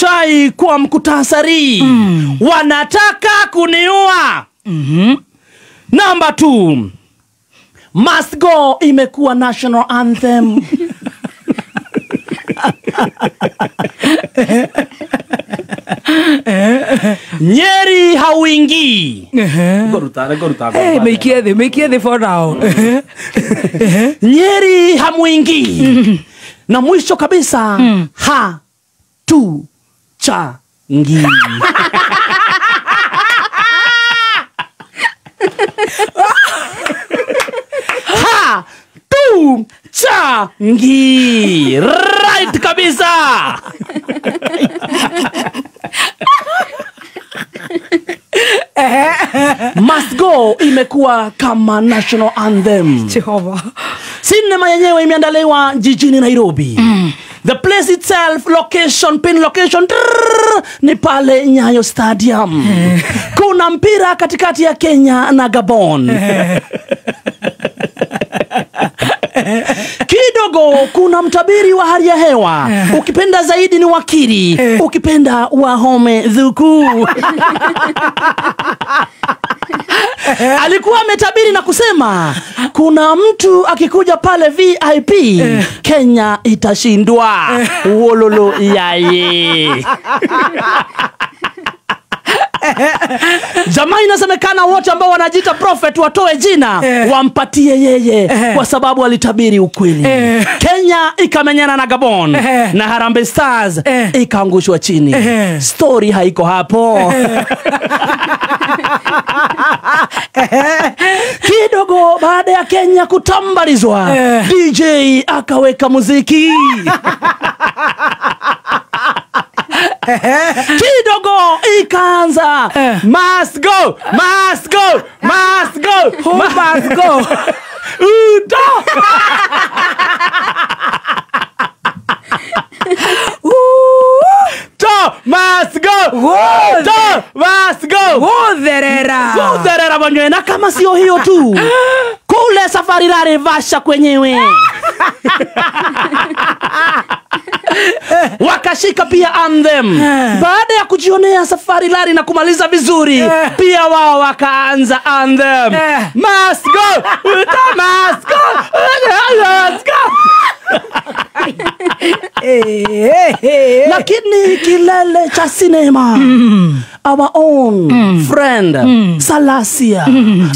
Chai kwa mkutasari. Wanataka kuniua. Number 2, must go imekuwa national anthem. Nyeri hauingii. Goruta. Hey, make it for now. Nyeri hamuingii. Na mwisho kabisa, ha tu cha ngi. Ha tu cha ngi. Right kabisa. Must go imekuwa kama national anthem. Jehova. Sinema yenyewe imeandaliwa jijini Nairobi. The place itself, location, pin location, trrr, ni pale Nyayo Stadium. Kuna mpira katikati ya Kenya na Gabon. Kidogo kuna mtabiri wa hali ya hewa. Ukipenda zaidi ni wakili, ukipenda Wahome Dhuku. Alikuwa ametabiri na kusema kuna mtu akikuja pale VIP Kenya itashindwa. Wololo yaye. Jamaa, inasemekana wote ambao wanajiita prophet watoe jina wampatie yeye kwa sababu alitabiri ukweli. Kenya ikamenyana na Gabon na Harambee Stars ikaangushwa chini. Story haiko hapo. Kidogo baada ya Kenya kutambarizwa, DJ akaweka muziki. Kidogo ikaanza must go, must go, must go, who must go. Udo. To must go. To must go. Gutherera mwenyewe. Na kama sio hiyo tu, kule safari la Vasha kwenyewe wakashika pia anthem. Baada ya kujionea safari lari na kumaliza vizuri, pia wao wakaanza anthem. Must go, must go, must go. Lakini kilele cha sinema, our own friend Salasia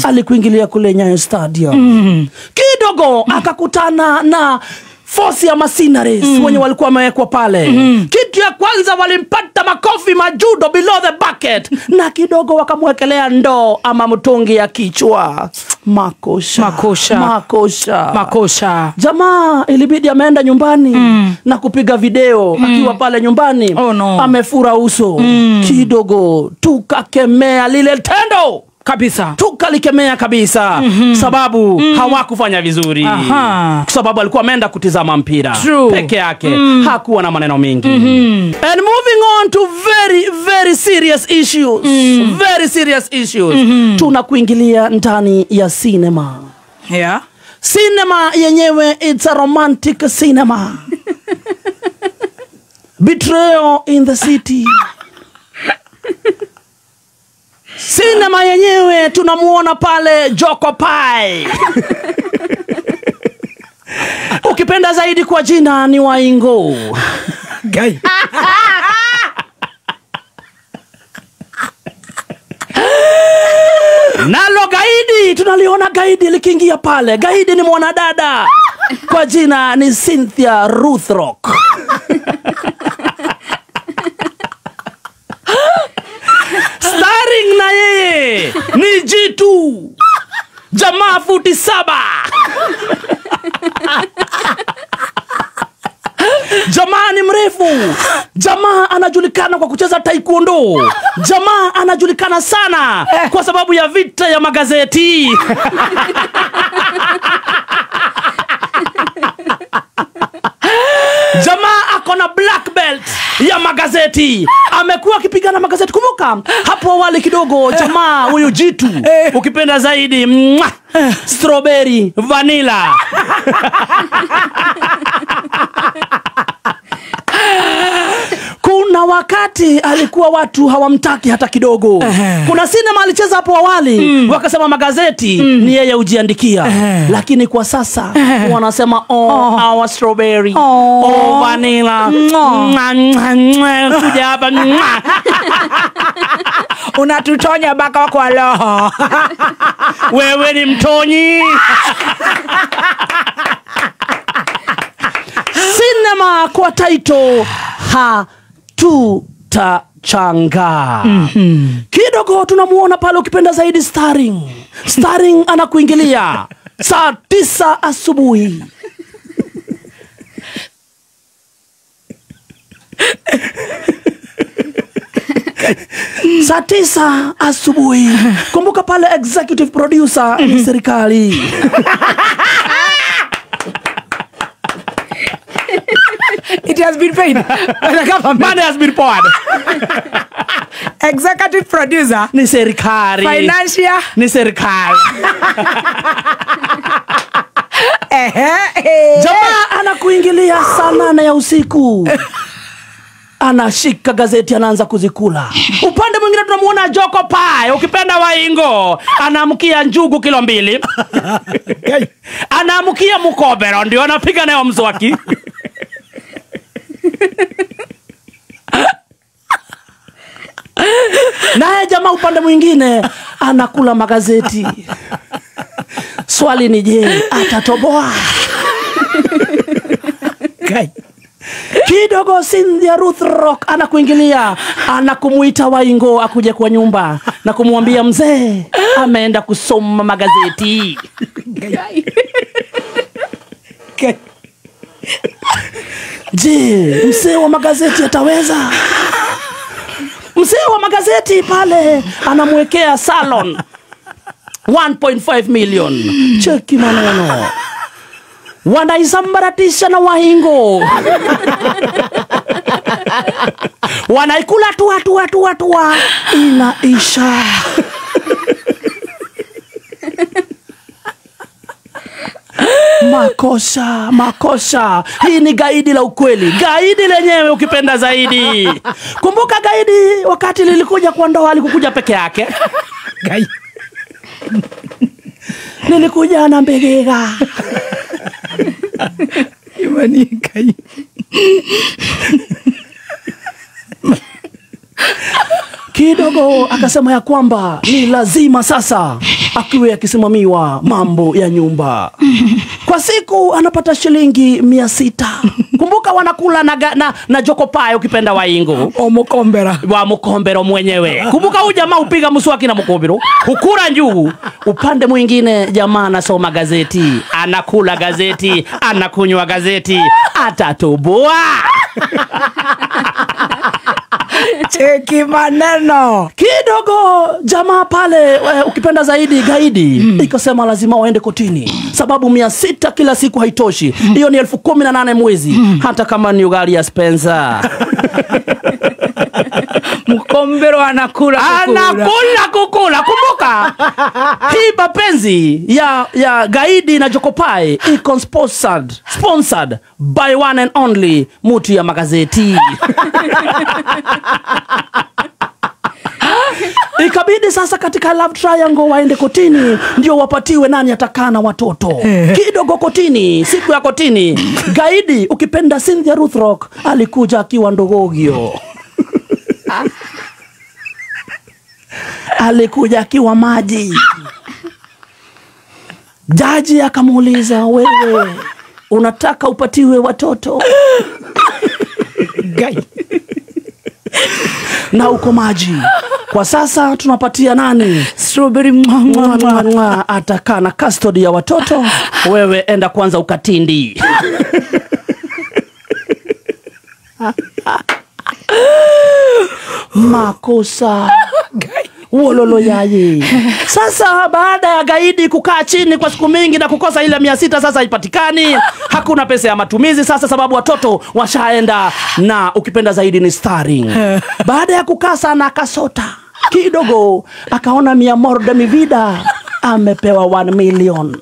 alikuingilia kule Nyayo Stadium. Kidogo akakutana na force ya mercenaries wenye walikuwa wamewekwa pale. Kitu ya kwanza walimpata makofi majudo below the bucket, na kidogo wakamwekelea ndoo ama mtungi ya kichwa. Makosha. Makosha. Makosha. Makosha. Jamaa ilibidi ameenda nyumbani na kupiga video akiwa pale nyumbani. Oh, no. Amefura uso. Kidogo tukakemea lile tendo kabisa. Tukalikemea kabisa. Sababu hawakufanya vizuri. Aha. Sababu alikuwa ameenda kutizama mpira peke yake. Hakuwa na maneno mengi. And moving on to very very serious issues. Very serious issues. Tunakuingilia ndani ya cinema. Yeah. Cinema yenyewe, it's a romantic cinema. Betrayal in the city. Cinema yenyewe tunamuona pale Joko Pai. Ukipenda zaidi kwa jina ni Waingo. Guy. Nalo gaidi, tunaliona gaidi likiingia pale. Gaidi ni mwanadada kwa jina ni Cynthia Ruthrock. Starring na yeye ni Jitu, jamaa futi 7. Jamaa ni mrefu. Jamaa anajulikana kwa kucheza taekwondo. Jamaa anajulikana sana kwa sababu ya vita ya magazeti. Jamaa ako na black belt ya magazeti. Amekuwa akipigana magazeti. Kumbuka hapo awali kidogo jamaa huyu Jitu, ukipenda zaidi mwah, strawberry vanilla. Kuna wakati alikuwa watu hawamtaki hata kidogo. Kuna sinema alicheza hapo awali, wakasema magazeti ni yeye hujiandikia. Lakini kwa sasa wanasema oh, our strawberry, oh vanilla, kuja hapa unatutonya baka kwa roho. Wewe ni mtonyi. Sinema kwa title Hatutachanga. Kidogo tunamuona pale ukipenda zaidi starring. Starring anakuingilia saa 9 asubuhi. Saa 9 asubuhi. Kumbuka pale executive producer ni serikali. It has been paid. Money has been poured. Executive producer ni serikali. Financier ni serikali. Jamaa anakuingilia saa 8 ya usiku. Anashika gazeti anaanza kuzikula. Upande mwingine tunamuona Joko Pai, ukipenda Waingo, anaamkia njugu kilo 2. Anaamkia mkobero ndio anapiga nayo mswaki. Naye jamaa upande mwingine anakula magazeti. Swali ni je, atatoboa? Kidogo Cynthia Ruth Rock anakuingilia, anakumuita Waingo akuje kwa nyumba na kumwambia mzee ameenda kusoma magazeti. Je, mzee wa magazeti ataweza? Mzee wa magazeti pale anamwekea salon 1.5 million. Cheki maneno. Wanaisambaratisha na Wahingo. Wanaikula tua tua tua tua, inaisha. Makosa, makosa. Hii ni gaidi la ukweli. Gaidi lenyewe ukipenda zaidi. Kumbuka gaidi wakati lilikuja kwa ndoa alikuja peke yake. Gaidi. Nilikuja na mbegega. Imani gaidi. Kidogo akasema ya kwamba ni lazima sasa akiwe akisimamiwa mambo ya nyumba. Kwa siku anapata shilingi 600. Kumbuka wanakula na Joko Pai ukipenda Waingo. O mukombera. Wa mukombero mwenyewe. Kumbuka huyu jamaa upiga mswaki na mukombero. Hukura njugu. Upande mwingine jamaa anasoma gazeti, anakula gazeti, anakunywa gazeti, atatoboa. Cheki maneno. Kidogo jamaa pale ukipenda zaidi gaidi ikasema lazima waende kotini, sababu 600 kila siku haitoshi. Hiyo ni 18,000 mwezi, hata kama ni ugali ya Spencer. Mkombero anakula kukula. Anakula kukula. Kumbuka hii mapenzi ya gaidi na Joko Pai iko sponsored by one and only mutu ya magazeti. Ikabidi sasa katika love triangle waende kotini ndio wapatiwe nani atakaa na watoto. Kidogo kotini, siku ya kotini, gaidi ukipenda Cynthia Ruth Rock alikuja akiwa ndogogio. Alikuja akiwa maji. Jaji akamuuliza, wewe unataka upatiwe watoto? Na uko maji. Kwa sasa tunapatia nani? Strawberry mwa mwa mwa mwa. Atakaa na custody ya watoto. Wewe enda kwanza ukatindi. Makosa. Wololo yaye. Sasa baada ya gaidi kukaa chini kwa siku mingi na kukosa ile 600 sasa haipatikani. Hakuna pesa ya matumizi sasa sababu watoto washaenda na ukipenda zaidi ni starring. Baada ya kukaa sana akasota kidogo akaona mi amor de mi vida amepewa 1 million.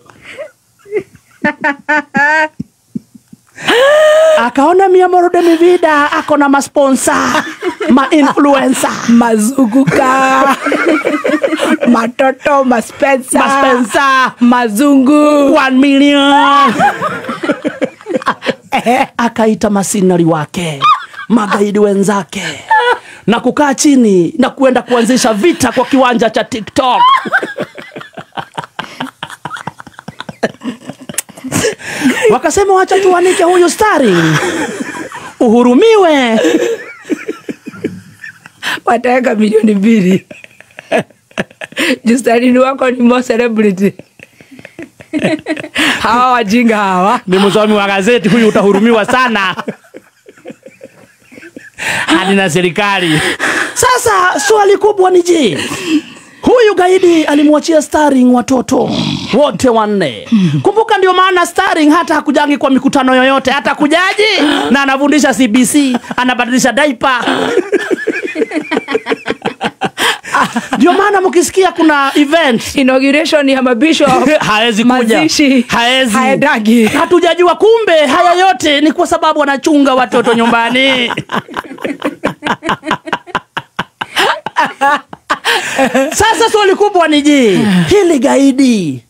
Akaona mi amor de mi vida ako na masponsa. Ma-influencer, Mazuguka, matoto, maspensa, maspensa, mazungu. 1 million. Akaita masinari wake, magaidi wenzake, na kukaa chini na kuenda kuanzisha vita kwa kiwanja cha TikTok. Wakasema wacha tuanike huyu stari uhurumiwe. Wataweka 2 milioni. Justarini wako ni more celebrity. Hawa wajinga hawa. Ni msomi wa gazeti huyu, utahurumiwa sana hadi na serikali. Sasa swali kubwa ni je, huyu gaidi alimwachia Starring watoto wote 4. Kumbuka ndio maana Starring hata hakujangi kwa mikutano yoyote, hata kujaji, na anafundisha CBC, anabadilisha diaper. Ndio maana mkisikia kuna event inauguration ya mabishop haezi kuja, mazishi haezi, haendagi. Hatujajua kumbe haya yote ni kwa sababu anachunga watoto nyumbani. Sasa swali kubwa ni je, hili gaidi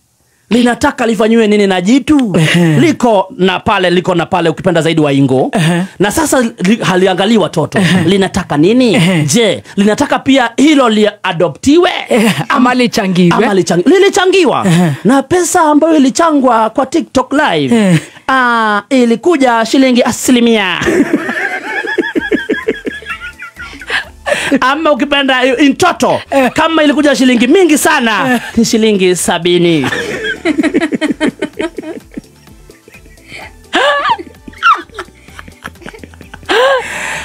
linataka lifanyiwe nini na jitu? Liko na pale, liko na pale, ukipenda zaidi waingo. Na sasa haliangalii watoto. Linataka nini? Je, linataka pia hilo liadoptiwe ama lichangiwe? Ama lilichangiwa. Na pesa ambayo ilichangwa kwa TikTok live ilikuja shilingi 1%. Ama ukipenda in total, kama ilikuja shilingi mingi sana, ni shilingi 70.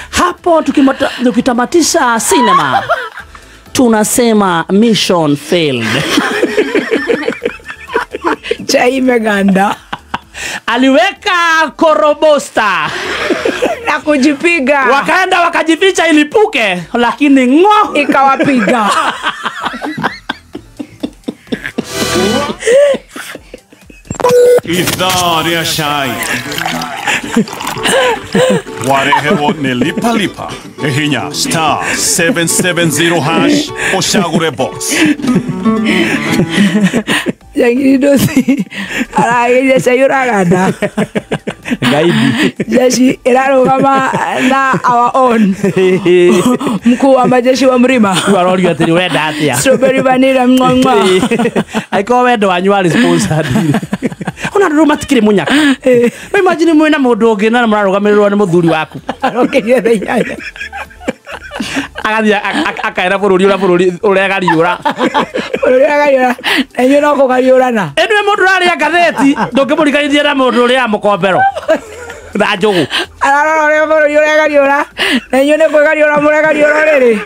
Hapo tukitamatisha cinema, tunasema mission failed. Chai imeganda. Aliweka korobosta na kujipiga. Wakaenda wakajificha ilipuke, lakini ngo ikawapiga. Idhaa ya Shai. Warehewo ni lipa lipa. Hinya star 770 hash oshagure box. Jangiri dosi arageria cai ũraganda. Gaidi. Jeshi ĩrarũgama na our own mkuu wa majeshi wa mlima. Warorio atĩrĩ ũrenda atĩa? Strawberry vanilla mwa mwa. Angĩkorwo wendo wanyu warĩ sponsored. Ona andũ matikĩrĩ mũnyaka. No imagine mwĩna mũndũ ũngĩ na mũrarũgamĩrĩrwo nĩ mũthuri waku. Arokĩria thaa inyanya. Agathiĩ akaera bũrũri ũrĩa bũrũri ũregariũra. Bũrũri ũregariũra. Na inyuĩ no kũgariũrana. Ĩnĩ mũndũ ũrarĩa ngathĩti ndũngĩmũriganithia na mũndũ ũrĩa mũkombero na njũgũ. Ararora ũrĩa bũrũri ũregariũra na inyuĩ nĩ kwĩgariũra mũregariũra rĩrĩ.